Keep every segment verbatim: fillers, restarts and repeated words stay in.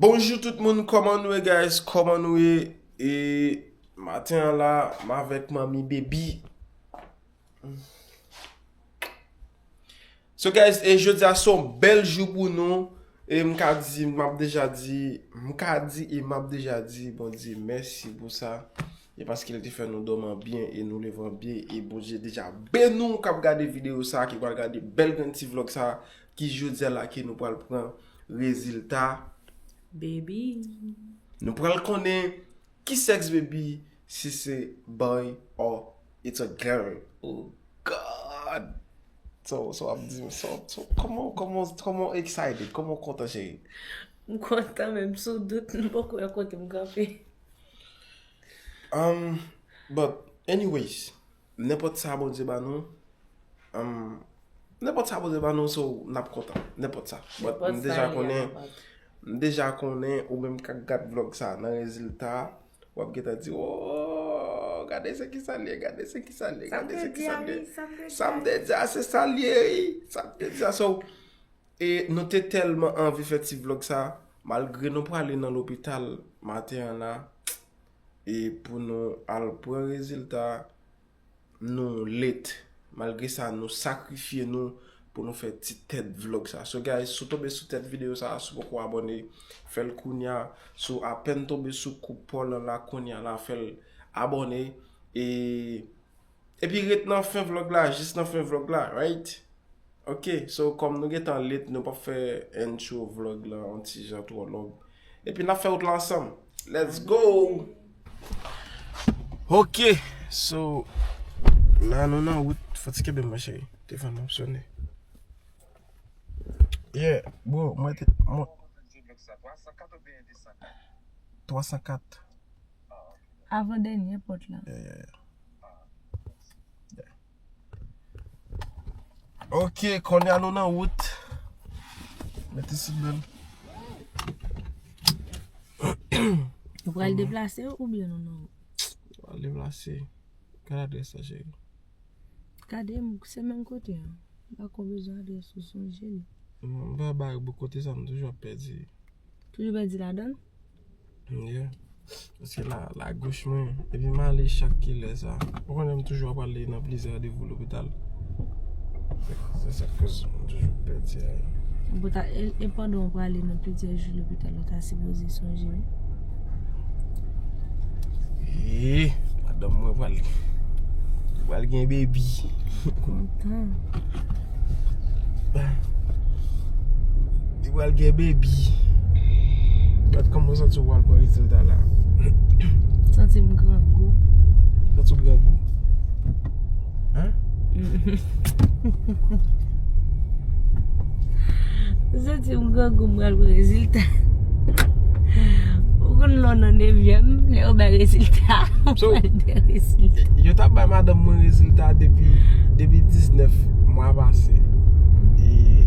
Bonjou tout moun, kòman nou ye, guys? Kòman nou ye? E maten an la, m avèk manmi baby. So guys, e jodi a se yon bèl jou pou nou. E m ka di, m ap deja di, m ka di e m ap deja di Bondye mèsi pou sa. E paske l te fè nou dòmi an byen e nou leve an byen. E Bondye deja beni w k ap gade videyo sa, ki pral gade bèl grenn ti vlòg sa, ki jodi a la ke nou pral pran rezilta. Baby. Nou pral konnen ki sèks baby, si se boy or it's a girl. Oh God. So, so ap di, so, so, kòman, kòman, kòman w excited? Kòman w kontan, cheri? M kontan, men m sou dout, m poko wè kote m kanpe. Um, but, anyways, nenpòt sa Bondye ba nou, um, nenpòt sa Bondye ba nou, so, n ap kontan, nenpòt sa. But, m deja konnen, m deja konnen, ou menm k ap gad vlòg sa, nan rezilta, w ap gentan di, "Oh, gade se ki sa l ye, gade se ki sa l ye, gade se ki sa l ye." Sa m te di a, se sa l ye, wi. Sa m te di a, so, e nou te tèlman anvi fè ti vlòg sa, malgre nou prale nan lopital maten an la, e pou nou al pran rezilta, nou late. Malgre sa, nou sakrifye nou pou nou fè ti tèt vlòg sa. So guys, si w tonbe sou tèt videyo sa, si w poko abòne, fè l kounya. Si w apèn tonbe sou koup pa w lan la kounya la, fè l abòne. E, epi ret nan fen vlòg la, jis nan fen vlòg la, right? Ok, so kòm nou gentan late, nou p ap fè intro vlòg la yon ti jan twò long. Epi n ap fè wout la ansanm. Let's go! Ok, so, la nou nan wout, fò ti kenbe mwen cheri. Telefòn nan ap sonnen. Yeah, bro, mwen te, mwen, twa san kat. Avan dènye pòt la. Yeah, yeah, yeah. Yeah. Ok, kounye a nou nan wout. Mete seatbelt. Nou pral deplase oubyen nou nan wout? Nou pral deplase. Gade adrès la, cheri. Gade, m, se menm kote a. M pa ko bezwen adrès ou, sonje li. Non, m pa bay pou kote sa, m toujou ap pèdi. Toujou pèdi ladan l? Yeah. Paske la, la goch mwen, epi m ale chak kilè sa. Ou konnen m toujou ap ale nan plizyè randevou lopital. Se, se sa k koz m toujou pèdi a. Bon, ta, e, e pandan w prale nan plizyè jou lopital, ou ta sipoze sonje, wi. Ee, madanm mwen pral, pral gen baby. Kontan. Li pral gen baby. Gad kòman w santi w pral pran rezilta la. Santi m grangou. Santi w grangou? Hein? Santi m grangou, m pral pran rezilta. Ou konn lè w nan nevyèm, lè yo bay rezilta, ou pral bay rezilta. Yo t ap bay madanm mwen rezilta depi, depi diznèf mwa pase. E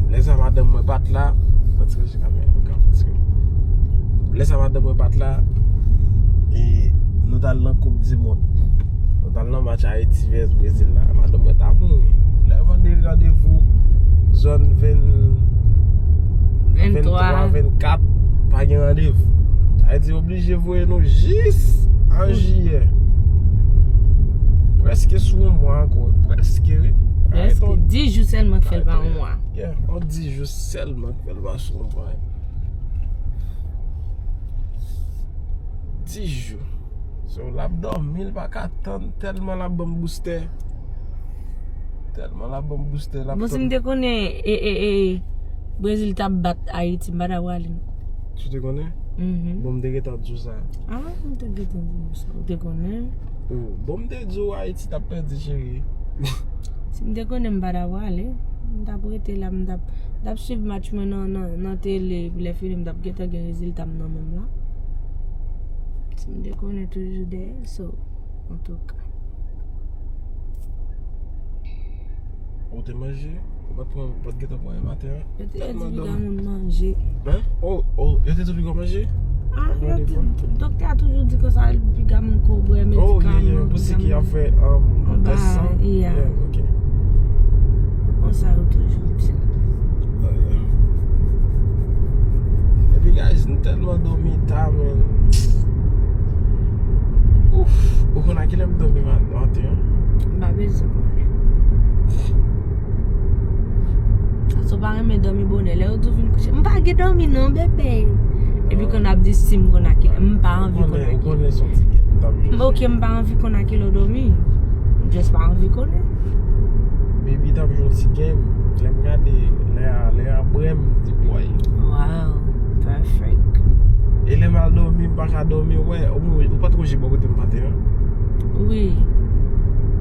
lè sa madanm mwen pa t la, fò ti ranje kamera, fò ti ranje. Lè sa madanm mwen pa t la, e nou t al nan koup di mond. Nou t al nan match Ayiti vs Brezil la. Madanm mwen t ap mouri. Lè yo mande randevou zòn ven, venntwa, vennkat, pa gen randevou. Sa vle di oblije voye nou jis an jiyè. Prèske sou yon mwa ankò. Prèske, wi. Prèske. Dis jou sèlman k fè l pa yon mwa. Yeah, on dis jou sèlman k fè l pa sou yon mwa. Dis jou. So, l ap dòmi, l pa ka tann, tèlman l ap ban m boustè. Tèlman l ap ban m boustè, l ap tann. Bon, si m te konnen, e, e, e, Brezil t ap bat Ayiti, m pa ta prale non. Si w te konnen? Mhm. Bon, m te gentan di w sa. Ah, m te gentan di w sa. Ou te konnen? Oh, bon, m te di w Ayiti t ap pèdi, cheri. Si m te konnen, m pa ta prale. M t ap rete la, m t ap, m t ap swiv match mwen nan, nan, nan tele, epi lè fini, m t ap gentan gen rezilta m nan men m la. Si m te konnen toujou dèyè, so, antouka. Ou te manje? Ou pa t pran, ou pa t gentan pran anyen maten an? Yo te, yo di piga moun manje. Hein? Oh, oh, yo te di piga w manje? Ah, yo te, doktè a toujou di konsa, piga moun ko bwè medikaman. Oh, yeah, yeah, pou si ki ap fè, um, tès san? Yeah, ok. Konsa yo toujou di. Epi, guys, nou te Lè w dòmi ta, men. Ouf, ou konn a kilè m dòmi ma-, maten an? M pa bezwen konnen. Sa se w pa renmen dòmi bonè. Lè yo di w vin kouche, m pa gen dòmi non, bebe. Epi konn ap di si m konn a kilè. M pa anvi konn a kilè. Ou konnen, ou konnen se yon ti game m t ap jwe. Ok, m pa anvi konn a kilè w dòmi. M just pa anvi konnen. Baby t ap jwe yon ti game. Lè m gade, lè a, lè a brè m, m di, boy. Wow, perfect. E lè m al dòmi, m pa ka dòmi, wè, ou, ou pa t wonje bò kote m pante an? Wi.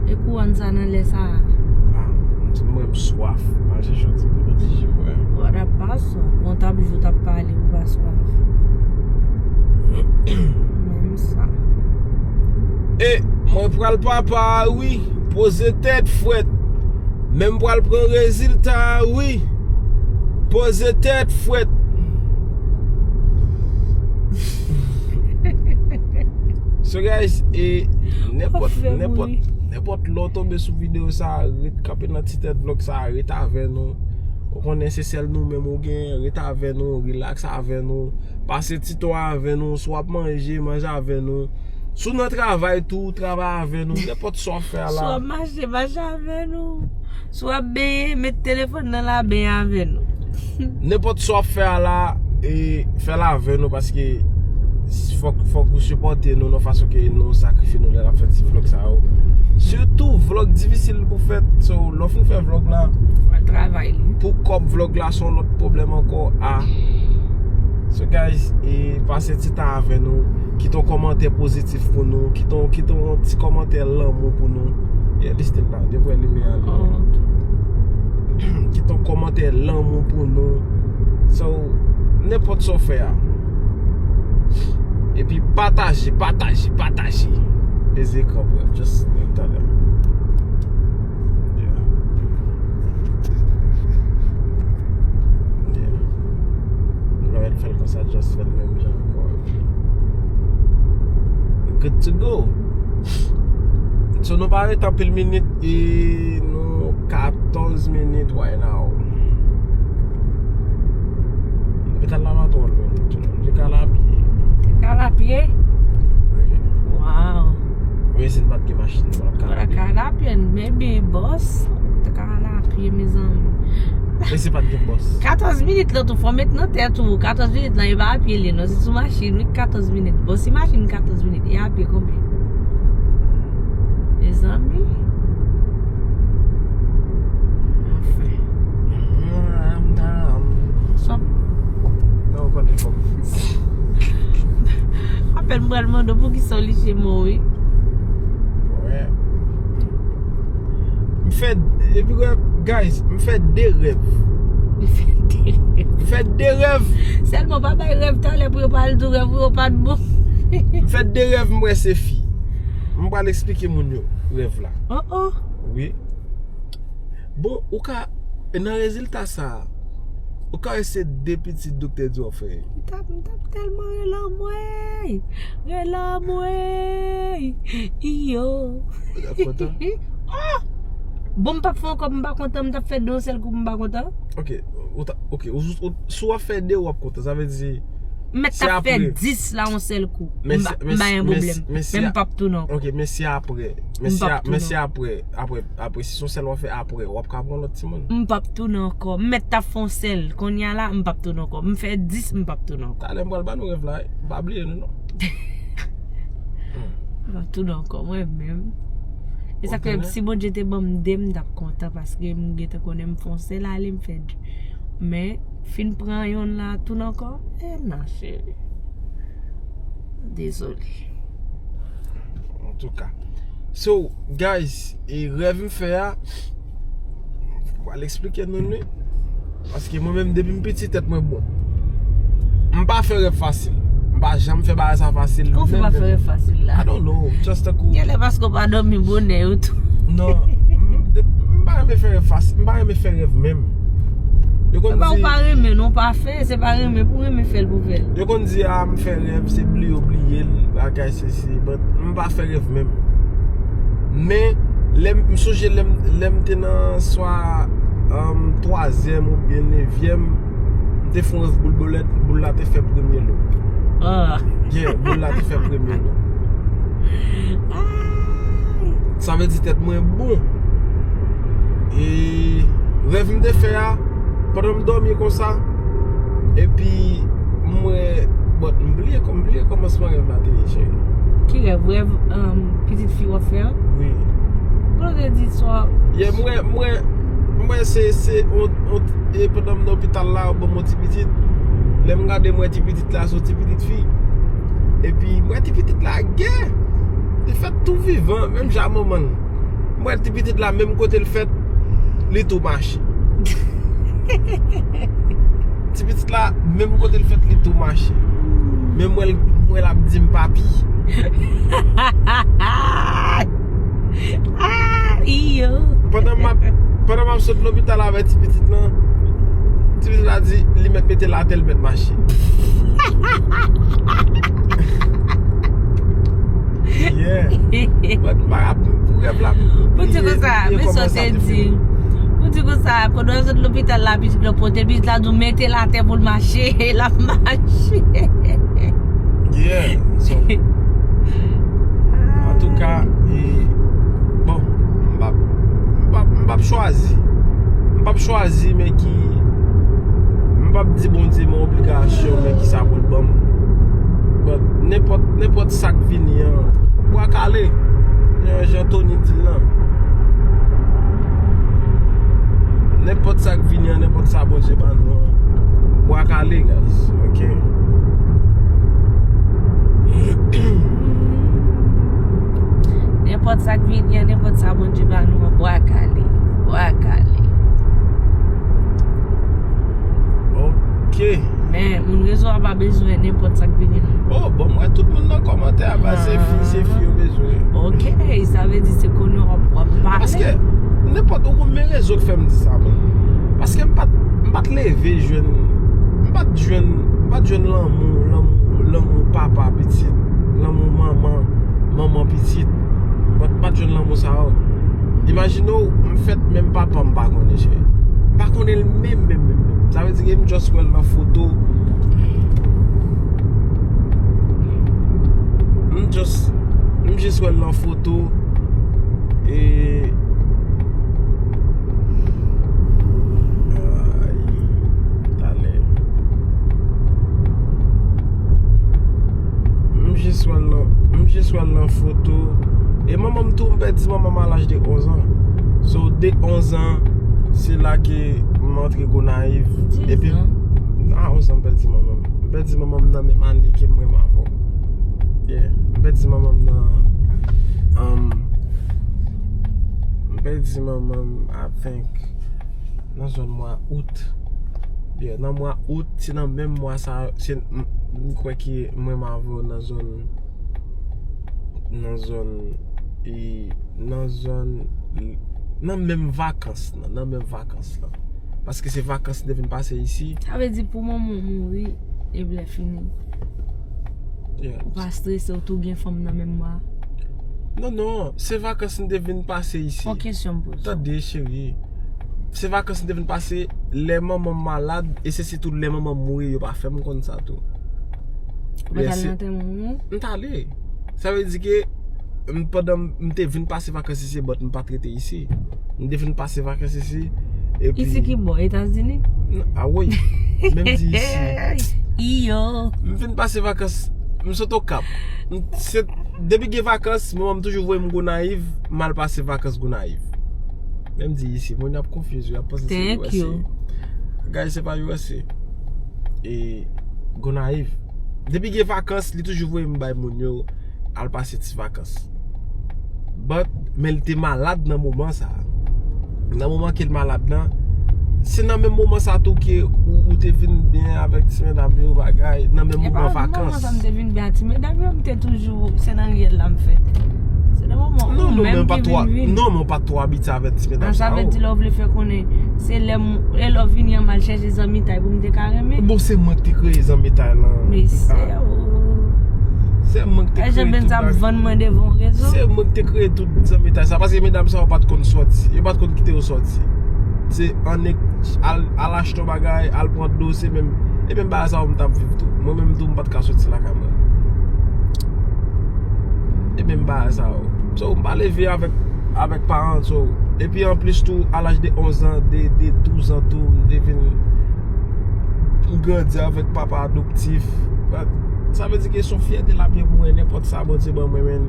E kouwòn sa nan lè sa a? Ah, m di, mwen, m swaf. M al chèche yon ti boul, yon ti ji, m bwè. Ou pa t ap pa swaf. Bon, t ap jou, t ap pale, ou pa swaf. Menm sa. E mwen pral papa, wi. Poze tèt, frèt. Men m pral pran rezilta a, wi. Poze tèt, frèt. So, guys, e nenpòt, nenpòt, nenpòt lè w tonbe sou videyo sa a, ret kanpe nan ti tèt vlòg sa a, ret avè nou. Ou konnen se sèl nou menm ou gen, ret avè nou, relax avè nou. Pase ti tan avè nou, si w ap manje, manje avè nou. Si w nan travay tou, travay avè nou, nenpòt sa w ap fè a la. Si w ap mache, mache avè nou. Si w ap benyen, met telefòn nan la, benyen avè nou. Nenpòt sa w ap fè a la, e, fè l avè nou, paske fòk, fòk ou sipòte nou nan fason ke nou sakrifye nou lè n ap fè ti vlòg sa yo. Sitou vlòg difisil pou fèt, so, lè w fin fè vlòg la, al travay li. Pou kòb vlòg la, se yon lòt pwoblèm ankò, a. So, guys, e, pase ti tan avè nou, kite yon kòmantè pozitif pou nou, kite yon, kite yon ti kòmantè lanmou pou nou. Yeah, li still la, depi w wè limyè a li. Oh, ok. Kite yon kòmantè lanmou pou nou. So, nenpòt sa w fè a. Epi pataje, pataje, pataje. Peze ekran pou just talè. Yeah. Yeah. Lè w fè l konsa, just fè l menm jan ankò. Good to go. So, nou pa ret anpil minit, e nou katòz minit right now. Lopital la pa twò lwen, m te ka al apye. Te ka al apye? Wi. Wow. Wi, si n pa t gen machin, nou pa t ka al apye. Maybe bus, te ka al apye, mezanmi. Men si pa t gen bus. Katòz minit lan tou, fò w met nan tèt ou, katòz minit lan, e pa apye li ye non, se sou machin, wi, katòz minit. Bon, si machin katòz minit, e apye konbyen? Mezanmi. Anfen. Sòt. Non, ou konnen fòk. Apèn m pral mande w poukisa w liche mo, wi. Wè. M fè, epi wè, guys, m fè de rèv. Li fè de rèv. M fè de rèv. Sèlman pa bay rèv talè pou yo pa al di w rèv ou yo pa t bon. M fè de rèv, m wè se fi. M pral eksplike moun yo rèv la. Oh, oh. Wi. Bon, ou ka, nan rezilta sa a, ou ka wè se de pitit doktè di w ap fè. M t ap, m t ap tèlman rele anmwey. Rele anmwey. Iyo. Ou t ap kontan? Oh! Bon, m p ap fè ankò, m pa kontan, m t ap fè de yon sèl kou, m pa kontan. Ok, ou ta, ok, ou, ou, si w ap fè de, w ap kontan. Sa vle di, m mèt t ap fè dis la yon sèl kou. M pa, m pa gen pwoblèm. Men m p ap tounen ankò. Ok, men se apre. Men se a-, men se apre, apre, apre, si se yon sèl w ap fè apre, w ap ka pran lòt timoun. M p ap tounen ankò. M mèt t ap fè yon sèl. Kounye a la, m p ap tounen ankò. M fè dis, m p ap tounen ankò. Talè m pral ba nou rèv la, wi. Pa bliye nou, non. M p ap tounen ankò, mwen menm. E sa k fè, si Bondye te ban m de, m t ap kontan, paske m gentan konnen m fè yon sèl ale, m fè de. Men, fin pran yonn la, tounen ankò, e nan, cheri. Dezole. Antouka. So, guys, e rèv m fè a, m pral eksplike nou li. Paske mwen menm, depi m piti, tèt mwen bon. M pa fè rèv fasil. M pa janm fè bagay sa fasil. Ou fè pa fè rèv fasil la? I don't know. Just tankou. Genlè paske w pa dòmi bonè yo tou. Non. M, de, m pa renmen fè rèv fasil. M pa renmen fè rèv menm. Yo konn di. Ou pa renmen, non, pa fè. Se pa renmen pou renmen fè l pou fè l. Yo konn di, a, m fè rèv, se bliye w bliye l, bagay sesi, but m pa fè rèv menm. Men, lè m, m sonje lè m, lè m te nan swa, um, twazyèm oubyen nevyèm, m te fè yon rèv boul bolèt, boul la te fè premye lo. Ah. Yeah, boul la te fè premye non. Ay. Sa vle di tèt mwen bon. E rèv m te fè a, pandan m dòmi konsa, epi m wè, bon, m bliye, m bliye kòmansman rèv la te ye, cheri. Ki rèv? Rèv, um, pitit fi w ap fè an? Wi. Kote w te di sa? Yeah, m wè, m wè, m wè se, se, on, on, e pandan m nan lopital la, yo ban m yon ti pitit. Lè m gade, m wè ti pitit la, se yon ti pitit fi. Epi, m wè ti pitit la gè. Li fèt tou vivan, menm jan manman l. M wè ti pitit la, menm kote l fèt, li tou mache. Ti pitit la, menm kote l fèt, li tou mache. Men m wè l, m wè l ap di m papi. Ah, iyo. Pandan m ap, pandan m ap sot lopital avèk ti pitit lan, ti pitit la di, li mèt mete l atè, l mèt mache. Yeah. But m pa rap pou rèv la. Pou di konsa, men sa te di. Pou di konsa, pandan w sot lopital la, pitit la pote, pitit la di w mete l atè pou l mache, l ap mache. Yeah. So, antouka, e, bon, m p ap, m p ap, m p ap chwazi. M p ap chwazi, men ki, m p ap di Bondye, men obligasyon, men ki sa pou l ban m. But, nenpòt, nenpòt sa k vini an, bwa kale. Jan, jan Tony di l lan. Nenpòt sa k vini an, nenpòt sa Bondye ba nou an, bwa kale, guys. Ok? Nenpòt sa k vini an, nenpòt sa Bondye ba nou an, bwa kale. Bwa kale. Ok. Men, moun rezo a pa bezwen nenpòt sa k vini, non. Oh, bon, m wè tout moun nan kòmantè a, ba, se fi, se fi yo bezwen. Ok, sa vle di se konnen w ap, w ap pale. Paske, nenpòt, ou konn men rezon k fè m di sa, man. Paske m pa t, m pa t leve jwenn, m pa t jwenn, m pa t jwenn lanmou, lanmou, lanmou papa pitit, lanmou manman, manman pitit. But m pa t jwenn lanmou sa yo. Imajine w, m fèt menm papa m pa konnen, cheri. M pa konnen l menm, menm, menm, menm. Sa vle di ke m just wè l nan foto. M just, m just wè l nan foto. E, ay, talè. M jis wè l nan, m jis wè l nan foto. E manman m tou, m pèdi manman m a laj de onz an. So, de onz an, se la ke m antre Gonayiv. Epi, a onz an m pèdi manman m. M pèdi manman m nan menm ane ke mwen m avè w. Yeah, m pèdi manman m nan, um, m pèdi manman m, I think, nan zòn mwa out. Yeah, nan mwa out, se nan menm mwa sa, se, m, m kwè ke mwen m avè w nan zòn, nan zòn, e, nan zòn, nan menm vakans lan, nan menm vakans lan. Paske se vakans m te vin pase isi. Sa vle di pou manman w mouri, epi lè fini. Yeah. Ou pa strese, ou tou gen fanm nan menm mwa. Non, non, se vakans m te vin pase isi. Yon kesyon m poze w. Tande, cheri. Se vakans m te vin pase, lè manman m malad, e se sitou lè manman m mouri, yo pa fè m konn sa tou. Ou pa t al nan antèman manman w? M t ale. Sa vle di ke, m, pandan m, m te vin pase vakans isi, but m pa t rete isi. M te vin pase vakans isi, epi... Isi ki bò? Etazini? N-, a wi. Menm di isi. Iyo. M vin pase vakans, m sot Okap. M, se, depi gen vakans, manman m toujou voye m Gonayiv, m al pase vakans Gonayiv. Menm di isi, moun y ap confuse, y ap panse se U S A. Thank you. Guys, se pa U S A. E Gonayiv. Depi gen vakans, li toujou voye m bay moun yo al pase ti vakans. But, men li te malad nan moman sa. Nan moman ke l malad lan, se nan menm moman sa tou ke ou, ou te vin byen avèk ti medam yo, bagay, nan menm moman vakans. Moman sa m te vin byen ak ti medam yo, m te toujou, se nan riyèl la m fèt. Se nan moman ou menm ki vin vin. Non, men w pa twò abitye avèk ti medam sa yo. Sa vle di lè w vle fè konnen, se lè m, lè w vini an m al chèche zanmitay pou m te ka renmen. Bon, se mwen ki te kreye zanmitay lan. Mesye, o. Se mwen ki te kreye tout bagay. Vann mwen devan yon rezo. Se mwen ki te kreye tout zanmitay sa, paske medam sa yo pa t konn sòti. Yo pa t konn kite yo sòti. Se annik al, al achte yon bagay, al pran dlo, se menm E menm bagay sa yo m t ap viv tou. Mwen menm tou, m pa t ka soti lakay mwen. E menm bagay sa yo. So, m pa leve avèk, avèk paran, so. Epi anplis tou, a laj de onz an, de, de douz an tou, m te vin, m grandi avèk papa adoptif. But, sa vle di ke se yon fyète lapye pou mwen, nenpòt sa Bondye ban mwen, men,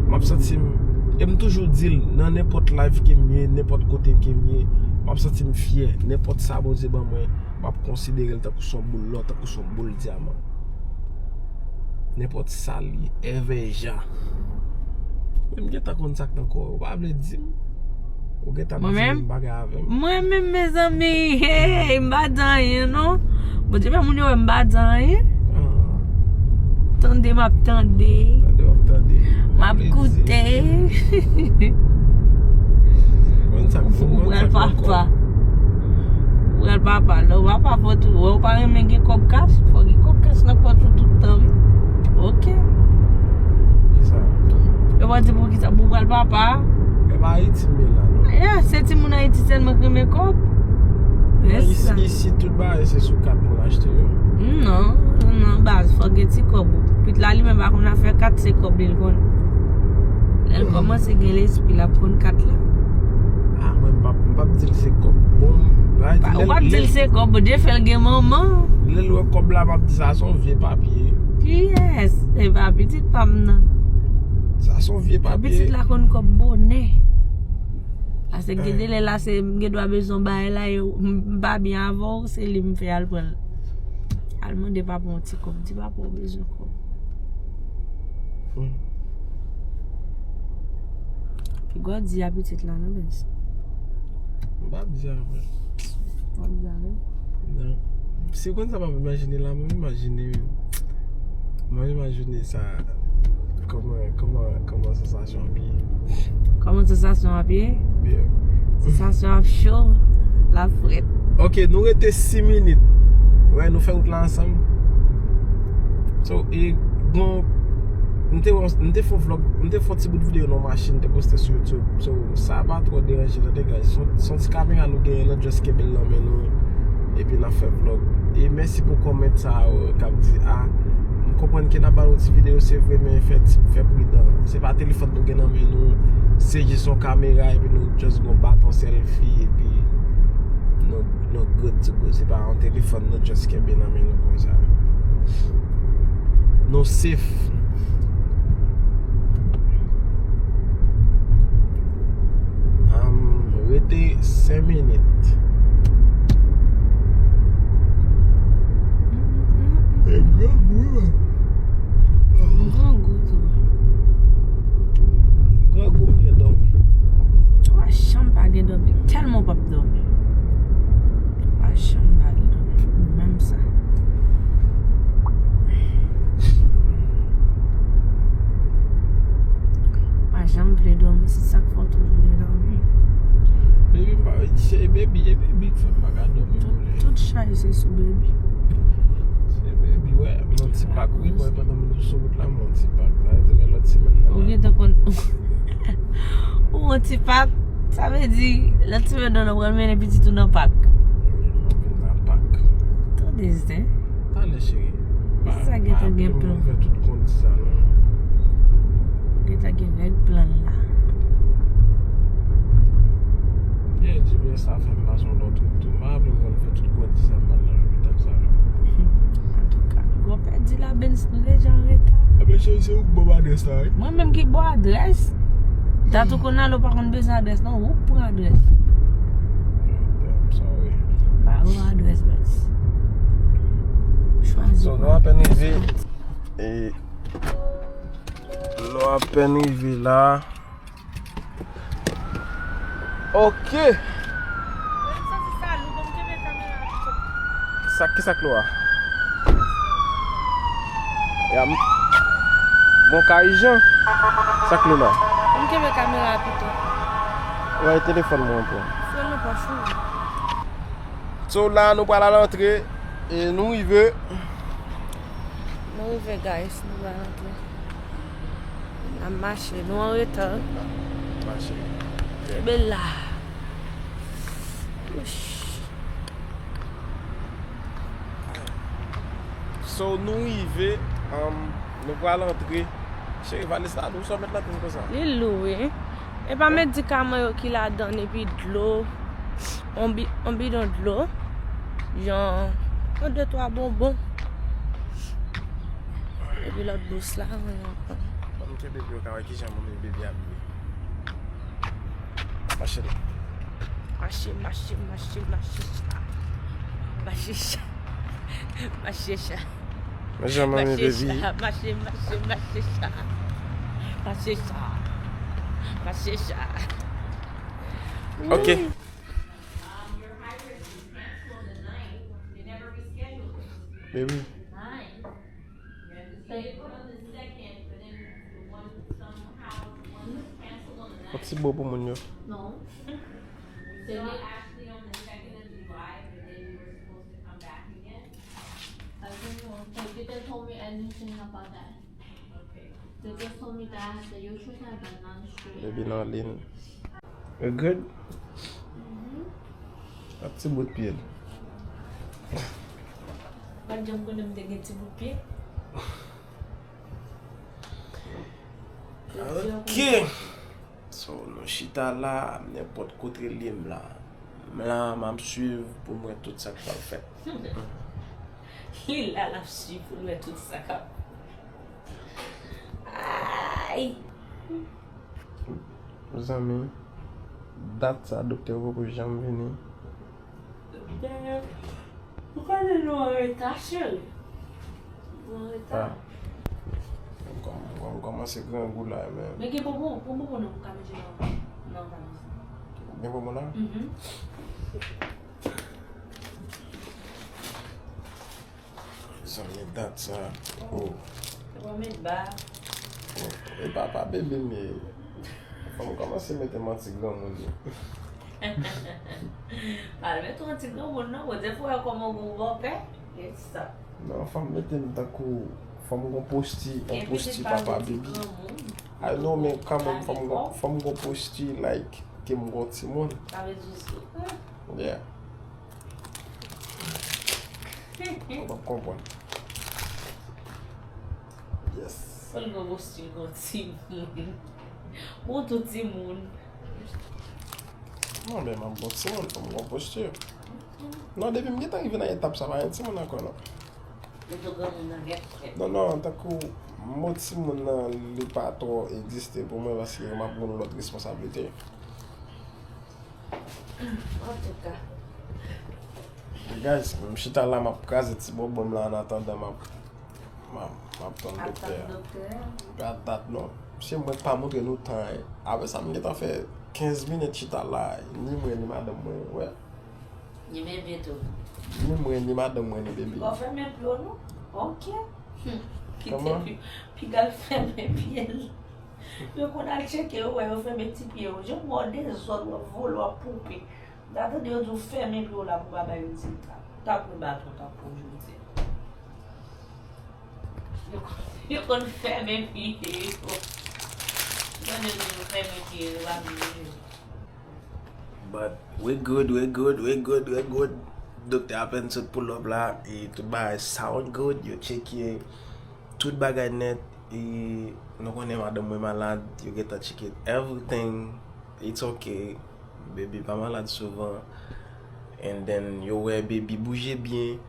m ap santi m, e m toujou di l, nan nenpòt live ke m ye, nenpòt kote ke m ye, m ap santi m fyè, nenpòt sa Bondye ban mwen, m ap konsidere l tankou se yon boul lò, tankou se yon boul dyaman. Nenpòt sa li ye, èvè jan. Men m gentan konn sa k nan kò w, ou pa vle di m. Ou gentan di m bagay avè m. Mwen menm, mezanmi, hey, m pa di anyen, non. Bondye fè moun yo wè m pa di anyen. Ah. Tande, m ap tande. Tande, w ap tande. M ap koute. Konn sa, ou pral papa. Ou pral papa. Lè w papa, fò tou, ou pa renmen gen kòb kach, fò gen kòb kach nan pòch ou tout tan, wi. Ok. Kisa? Yo pa di pou kisa, pou pral papa. E pa Ayiti m ye la, non. Yeah, se timoun Ayiti sèlman k renmen kòb. Isi, isi, tout bagay se sou kat moun achte yo. Non, non, baz, fòk gen ti kòb ou. Pit la li menm pa konn afè kat, se kòb li l konn. Lè l kòmanse gen lespri, l ap konn kat la. Ah, mwen m p ap, m p ap di l se kòb. Bon, ou p ap di l se kòb, Bondye fè l gen manman. Lè l wè kòb la, m ap di sa se yon vye papye. Kiyès? Se pa pitit pa m nan. Sa se yon vye papye. Pitit la konn kòb bonè. Paske gen de lè la, se m gen dwa bezwen bay la, e m pa byen avè w, se li m fè al pran l. Al mande papa yon ti kòb. Di papa w bezwen kòb. Hmm. Piga w di a pitit la, non, Bens? M p ap di a, men. W ap di a, men? Non. Si w konn sa m ap imajine la, mwen imajine, mwen imajine sa. Kòman, kòman, kòman sansasyon ap ye? Kòman sansasyon ap ye? Yeah. Sansasyon ap cho, l ap frèt. Ok, nou rete sis minit. Wè, nou fè wout la ansanm. So, e, bon, m te, m te fè yon vlog, m te fè yon ti bout videyo nan machin, m te poste sou YouTube. So, sa pa twò deranje, tande, guys. Se yon, se yon ti kamera nou genyen, nou just kenbe l nan men nou. Epi n ap fè vlog. E mèsi pou kòmantè sa yo k ap di, ah, m konprann ke n ap ba nou ti videyo, se vre, men fè ti, fè pridan. Se pa telefòn nou gen nan men nou, se jis yon kamera, epi nou just gon baton selfie, epi nou, nou good to go. Se pa yon telefòn nou just kenbe nan men nou konsa. Nou safe. Am, rete senk minit. E grangou, wi, man. Grangou tou. Grangou, m byen dòmi. M pa janm pa gen dòmi. Tèlman w p ap dòmi. M pa janm pa gen dòmi. Menm sa. M pa janm vle dòmi, se sa k fè w toujou vle dòmi. Baby, m pa, se baby, e baby k fè m pa ka dòmi, tout, pou lè. Tout chay se sou baby. Se baby, wè, m yon ti pak, wi, mwen, pandan m sou wout la, m yon ti pak. Sa vle di, lòt semèn nan, ou gentan konn, ou yon ti pak, sa vle di, lòt semèn nan, nou pral mennen pitit ou nan pak. Wi, m ap vin nan pak. Tande zen. Talè, cheri. Sa gentan gen plan. Fè tout kondisyon, non. Gentan gen règ plan la. Byen di, men sa fè m pase yon lòt wout tou. M pa vle mwen fè tout kondisyon, m al nan lopital sa la. Antouka, gwo pèdi la, Bens, nou deja an reta. Ebyen, cheri, se ou k ban m adrès la, wi. Mwen menm ki ban w adrès? Dat ou konn ale, ou pa konn bezwen adrès, non? Ou k pran adrès. Damn, sorry. Ba ou adrès, Bens. Chwazi. So, nou apèn rive, e, nou apèn rive la. Ok. Sa, kisa k lou a? Ya, m-, bon, Karijan. Sa k lou la? M kenbe kamera a pito. Wè, telefòn mwen pran. Fè l nan pòch ou. So, la, nou pral al antre. E nou rive. Nou rive, guys. Nou pral antre. N ap mache, nou an reta. Mache. Kenbe la. Ouch. So, nou rive, um, nou pral antre. Cheri, valiz la lou, sa w met ladann konsa? Li lou, wi. E pa medikaman yo ki ladann, epi dlo, on bi-, on bidon dlo, yon, yon de twa bonbon. Epi lòt bous la, mwen yon. Ban m kenbe pou yo ka wè kijan manmi baby abiye. Mache la. Mache, mache, mache, mache cha. Mache cha. Mache cha. Men jan manmi baby. Mache, mache, mache cha. Mache cha. Mache cha. Ok. Baby. Yon ti bo pou moun yo. Non. Se li. They just told me anything about that. They just told me that the usual time and non straight. Baby nan lin. You good? Ak ti bout pye l. Mwen janm konnen m te gen ti bout pye. Ok. So, nou chita la, nenpòt kote li ye m la. M la, m ap swiv pou m wè tout sa k pral fèt. Li la, l ap swiv pou l wè tout sa k ap. Ay! Mezanmi, dat sa doktè yo poko janm vini. Doktè, ou konnen nou an reta, cheri. Nou an reta. Ah. M kòm-, m kòm-, kòmanse grangou la, men. Men gen bonbon, pran bonbon nan pou ka manje nan, nan valiz. Gen bonbon la? Mhm. Zanmi dat sa. Oh. Ou pa met ba. Oh. E papa bebe m ye. Fò m kòmanse mete manti granmoun yo. Pa al mete yon ti granmoun non, bon, defwa wè kòman ou gon bòpè, e sa. Non, fò m mete m tankou, fò m gon posti, yon posti papa bebe. Ay non, men kanmenm, fò m gon, fò m gon posti, like, ke m gon timoun. Sa vle di sou. Yeah. Ou p ap konprann. Yes. Fò l gon posti, gon timoun. Bon, tout timoun. Non, men m ap bon timoun, fò m gon posti. Non, depi m gentan rive nan etap sa, pa gen timoun ankò, non. Li tou granmoun nan nèt, nèt. Non, non, tankou mo timoun nan, li pa twò egziste pou mwen, paske m ap gen lòt responsablite. Antouka. Guys, m chita la, m ap kraze ti bonbon m la, an atandan m ap, m ap, m ap tann doktè a. Ap tann doktè a. Pa dat non. Mesye, mwen pa montre nou tan, eh. Apre sa, m gentan fè kenz minit chita la, ni mwen, ni madanm mwen, wè. Ni bebe tou. Ni mwen, ni madanm mwen, ni bebe. Bon, fèmen pye w non. Ok. Hmm. Kite pi, piga l fèmen pye l. Yo konn al tcheke yo, wè yo fèmen ti pye yo. Jan w wè w dezòd, w ap vole, w ap poupe. M ta tande yo di w fèmen pye w la pou w pa bay rezilta. Ou ta pran baton, w ta pran jodi a. Yo, yo konn fèmen pye yo. Yo konn fèmen pye yo, yo pa vle yo. But we good, we good, we good, we good. Doktè apèn sot pull up la, e tout bagay sound good, yo tcheke tout bagay nèt, e nou konnen madanm mwen malad, yo gentan tcheke everything, it's okay, baby pa malad souvan, and then yo wè baby bouje byen,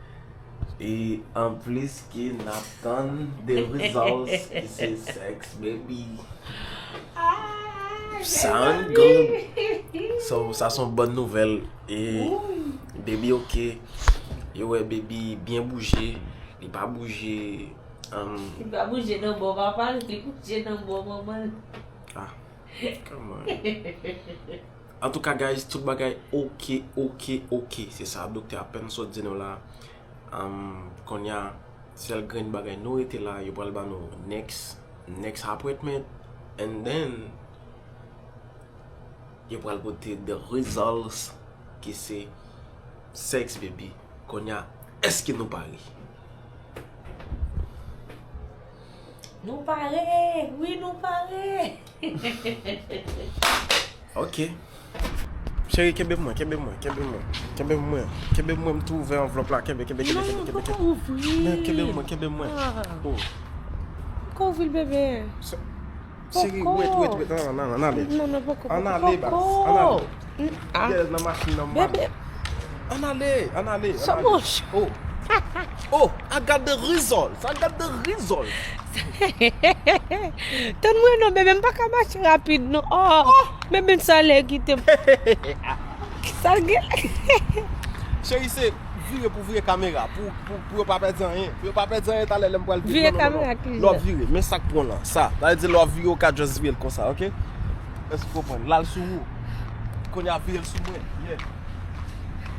e anplis ke n ap tann the results ki se sex baby. Ah, sound good. So, sa se yon bòn nouvèl. E baby ok. Yo wè baby byen bouje. Li pa bouje, um, li pa bouje nan bò papa l, li bouje nan bò manman l. Ah, come on. Antouka, guys, tout bagay ok, ok, ok. Se sa doktè a apèn sot di nou la. Um, kounye a, sèl grenn bagay nou rete la, yo pral ba nou next, next appointment, and then yo pral pote the results ki se sex baby. Kounye a, èske nou pare? Nou pare! Wi, nou pare! Ok. M Cheri, kenbe mwen, kenbe mwen, kenbe mwen. Kenbe mwen, kenbe mwen, m tou ouvè anvlòp la, kenbe, kenbe, kenbe, kenbe, kenbe, kenbe. Non, poko ouvri. Men kenbe mwen, kenbe mwen. Oh. Poko ouvri l, bebe. Cheri, wait, wait, wait, ann ale, ann ale. Non, non, poko, poko. Ann ale, baz, ann ale. Gèl nan machin nan, m ale. Bebe. Ann ale, ann ale, ann ale. Sa monchè. Oh. Oh, I got the results. I got the results. Tann mwen non, bebe, m pa ka mache rapid non. Oh, bebe, sa lè kite m. Sa l gen. Cheri, se vire pou vire kamera, pou, pou, pou yo pa pèdi anyen. Pou yo pa pèdi anyen talè lè m pral vire. Vire kamera ki lè w vire, men sa k pran lan. Sa, sa vle di lè w vire, ou ka just vire l konsa, ok? Èske w konprann? L al sou ou. Kounye a vire l sou mwen. Yeah.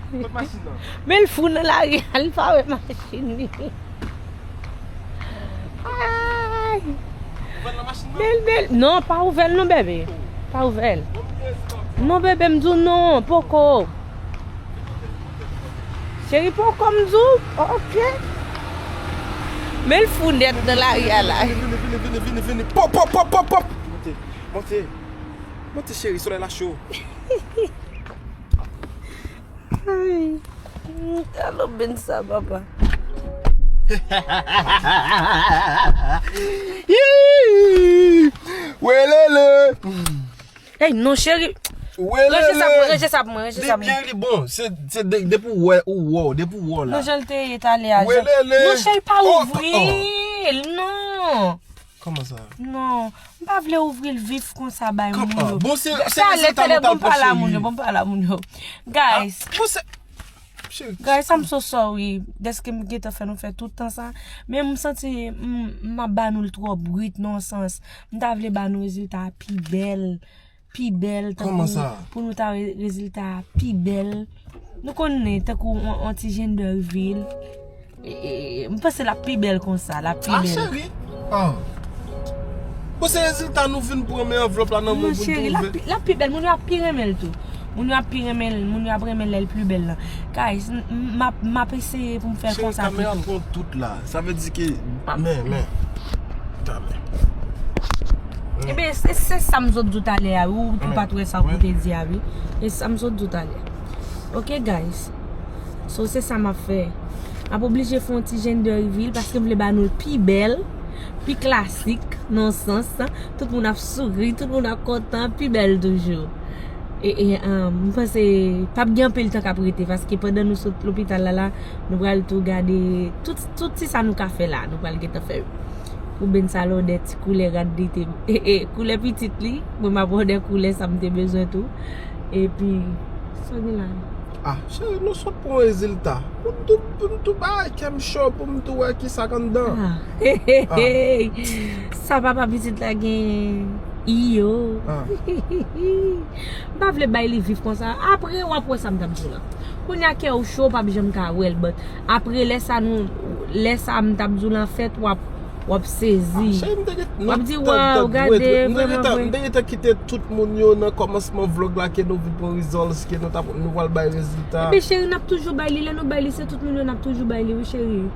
Kot machin nan? Men l fou nan lari a, li pa wè machin li. Ay. Ouvè l nan machin nan? Men l, men l, non, pa ouvè l non, bebe. Pa ouvè l. Non, bebe, m di w non, poko. Cheri, poko m di w, ok. Men l fou nèt nan lari a la. Vini, vini, vini, vini, vini, vini. Pop, pop, pop, pop, pop. Monte, monte. Monte, cheri, solèy la cho. Ay, alo, ben sa, papa. Yee! Welele! Ey, non, cheri. Welele! Ranje sa pou mwen, ranje sa pou mwen, ranje sa pou mwen. Li byen, li bon. Se, se de, depi w wè, ou wè, depi w wè la. Non, jan l te ye talè a, jan. Welele! Non, cheri, pa ouvri l, non. Kòman sa? Non, m pa vle ouvri l vif konsa bay moun yo. Bon, se, se rezilta nou t al pran, cheri. Bon, m pale a moun yo, bon, m pale a moun yo. Guys. Bon, se, cheri. Guys, I'm so sorry. Dèske m gentan fè nou fè tout tan sa. Men m santi m, m ap ba nou l twò brit nan yon sans. M ta vle ba nou rezilta a pi bèl. Pi bèl, tankou pou nou ta wè rezilta a pi bèl. Nou konnen, tankou on, on ti gender reveal. E, e, e, m panse l ap pi bèl konsa, l ap pi bèl. Ah, cheri. Ah. Bon, se rezilta nou vin pran, men anvlòp la nan men pou nou ouvè. Non, cheri, l ap pi, l ap pi bèl. Moun yo ap pi renmen l tou. Moun yo ap pi renmen l, moun yo ap renmen lè l pi bèl lan. Guys, m, m ap, m ap eseye pou m fè l konsa pi bèl. Cheri, kamera pran tout la. Sa vle di ke, men, men. Talè. Ebyen, se, se sa m sot di w talè a, wi. Ou, ou pa t wè sa pou te di a, wi. E sa m sot di w talè. Ok, guys. So, se sa m ap fè. M ap oblije fè yon ti gender reveal paske m vle ba nou l pi bèl, pi klasik, nan yon sans. Tout moun ap souri, tout moun ap kontan, pi bèl toujou. E, e, um, m panse p ap gen anpil tan k ap rete, paske pandan nou sot lopital la, la, nou pral tou gade tout, tout ti sa nou ka fè la, nou pral gentan fè yo. Pou Ben sa lòdè ti koulè rad li te, e, e, koulè pitit li, mwen m ap òdè koulè sa m te bezwen tou. Epi, sa gen la? Ah, cheri, nou sot pou yon rezilta. Pou m tou, pou m tou bay kè m cho, pou m tou wè kisa k anndan. Ah. Hey, hey, hey. Sa papa pitit la gen. Iyo. Ah. M pa vle bay li vif konsa. Apre, w ap wè sa m t ap di w la. Kounye a kè w cho, w p ap janm ka wè l, but apre lè sa nou, lè sa m t ap di w lan fèt, w ap, w ap sezi. Ah, cheri, m te gen, w ap di, waw, gade, vrèman vre. M te gentan kite tout moun yo nan kòmansman vlòg la ke nou vin pran results, ke nou t ap, nou pral bay rezilta. Ebyen, cheri, n ap toujou bay li. Lè nou bay li, se tout moun yo n ap toujou bay li, wi, cheri.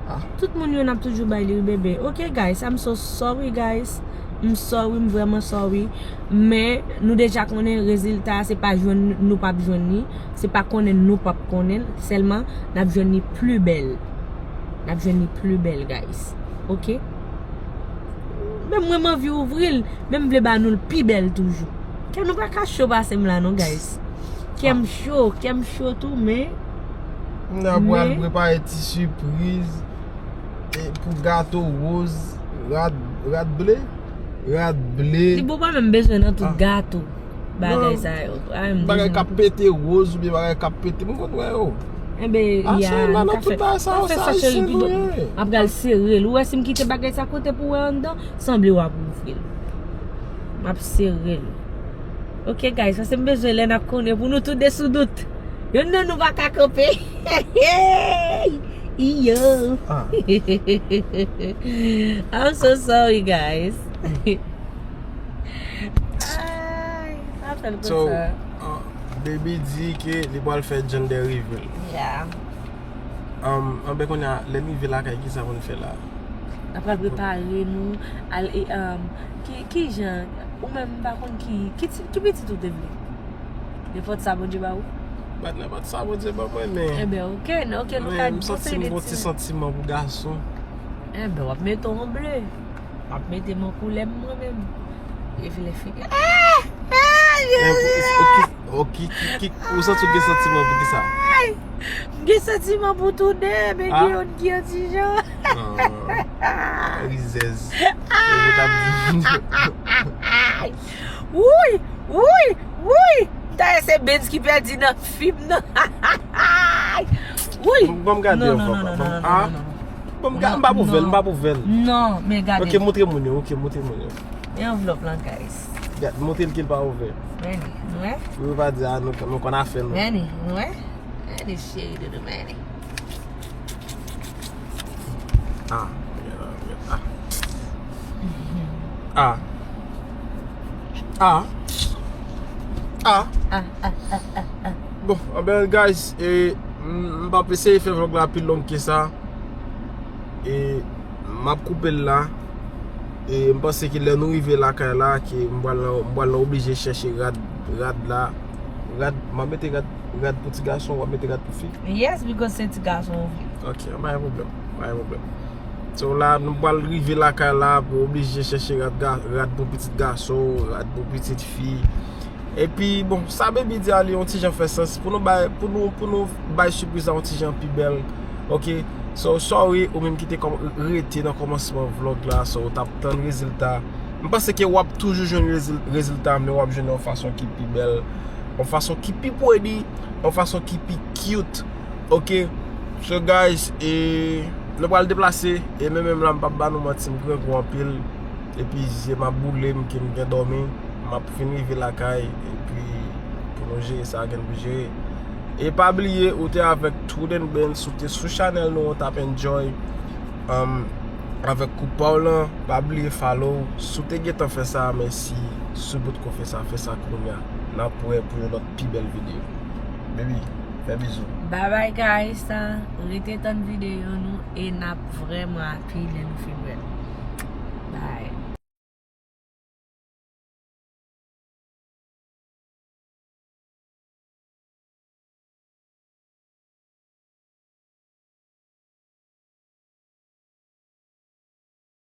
Ah. Tout moun yo n ap toujou bay li, wi, bebe. Ok, guys, I'm so sorry, guys. M sorry, m vrèman sorry. Men, nou deja konnen rezilta a, se pa jwenn nou p ap jwenn li. Se pa konnen nou p ap konnen l. Sèlman, n ap jwenn li pli bèl. N ap jwenn li pli bèl, guys. Ok? Men mwen, m anvi ouvri l, men m vle ba nou l pi bèl toujou. Kè nou pa ka cho pase m la, non, guys. Kè m cho, kè m cho tou, men. M nan pral prepare ti sipriz, e, pou gato woz, rad, rad ble, rad ble. Li bon pa menm bezwen nan tout gato, bagay sa yo. Bagay k ap pete woz oubyen bagay k ap pete, mwen konn wè yo. Enben, ya, nou ka fè, nou ka fè sa, cheri, pi bon. M ap pral sere l. Ou wè si m kite bagay sa kote pou wè anndan, sanble w ap ouvri l. M ap sere l. Ok, guys, paske m bezwen lè n ap konnen pou nou tou de sou dout. Youn nan nou pa ka kanpe. Iyo. Ah. I'm so sorry, guys. Ay, sa fè l konsa. So, uh, baby di ke li pral fè gender reveal. Yeah. Um, anben kounye a, lè m rive lakay, kisa pou n fè la? N ap pral prepare nou, al, e, um, ki, ki jan, ou menm m pa konn ki, ki ti, ki pitit ou te vle? Nenpòt sa Bondye ba ou. Bat nenpòt sa Bondye ban mwen, men. Enben, ok, nan, ok, nou ka. Men, m santi m gon ti santiman pou gason. Enben, w ap mete w an ble. W ap mete m an koulè m mwen menm. Epi lè fini. Ah! Ah! Ou santi w gen santiman pou kisa? M gen santiman pou tou de, men gen youn ki yon ti jan. Rizèz. Wouy! Wouy! Wouy! M ta se Benz ki pèdi nan fim nan. Wouy! Ban m gade yon fwa. Ban m gade. M pa pou vèl, m pa pou vèl. Non, men gade. Ok, montre moun yo, ok, montre moun yo. E anvlòp lan, guys. Gade, montre l ke l pa ouvè. Men li, nou wè? Pou yo pa di, ah, nou, nou konn afè nou. Men li, nou wè? Men li, cheri doudou, men li. Ah, ah. Ah. Ah. Ah. Bon, anben, guys, e, m, m p ap eseye fè vlòg la pi long ke sa. E, m ap koupe l la. E, m panse ke lè nou rive lakay la, ke m pral, m pral oblije chèche rad, rad la. Rad, m ap mete rad, rad pou ti gason, w ap mete rad pou fi? Yes, because se ti gason ou vle. Ok, pa gen pwoblèm, pa gen pwoblèm. So la, nou pral rive lakay la, pou oblije chèche rad, ga- rad pou pitit gason, rad pou pitit fi. Epi, bon, sa Baby di a, li yon ti jan fè sans. Pou nou bay, pou nou, pou nou bay sipriz la yon ti jan pi bèl. Ok? So, sorry, ou menm ki te kòm- rete nan kòmansman vlòg la, so, ou t ap tann rezilta. M panse ke w ap toujou jwenn rezil- rezilta, men w ap jwenn yon fason ki pi bèl, yon fason ki pi pretty, yon fason ki pi cute. Ok? So, guys, e, nou pral deplase, e men menm la, m p ap ba nou manti, m grangou anpil. Epi zye m ap boule m, ke m gen dòmi. M ap fin rive lakay, epi pou nou jere sa gen pou jere. E pa bliye, ou te avèk Truden Benz, ou te sou chanèl nou, ou t ap enjoy, um, avèk koup pa w lan. Pa bliye follow. Si w te gentan fè sa, mèsi. Si w potko fè sa, fè sa kounya. N ap wè pou yon lòt pi bèl videyo. Baby, fè bizou. Bye bye, guys. Rete tann videyo nou e n ap vrèman happy lè nou fin wè l. Bye.